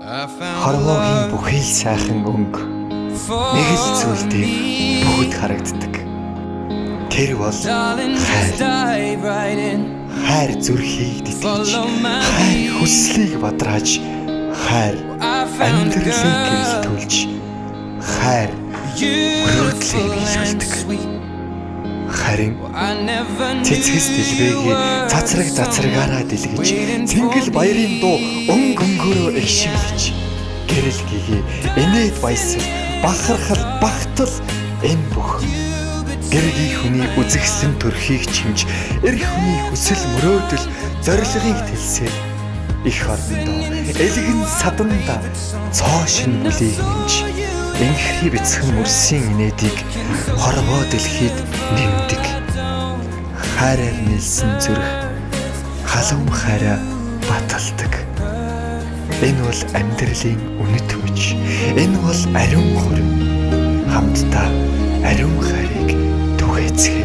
Хорвоогийн бүхий л сайхан өнгө нэг л зүйл дээр бүгд харагддаг. Тэр бол хайр. Хайр зүрхийг тэтгэж, хайр хүслийг бадрааж, хайр амьдралыг гэрэлтүүлж, хайр мөрөөдлийг биелүүлдэг. Харин цэцгэс дэлбэгийг цацраг цацрагаараа дэлгэж, цэнгэл баярын дуу өнгө өнгөөрөө эгшиглэж, гэрэл гэгээ инээд баясал, бахархал, багтал энэ бүх гэргийн хүний үзэгсэн төрхийг чимж, эр хүний хүсэл мөрөөдөл зорилгыг тэлсээр их орондоо элгэн саданда цоо шин бүлийг нэмж, инхри бяцхан мөрсийн инээдийг хорвоо дэлхийд нэмдэг. Хайраар нийлсэн зүрх халуун хайраа баталдаг. Энэ бол амьдралын үнэт хүч. Энэ бол ариун хурим. Хамтдаа ариун хайрыг түгээцгээе.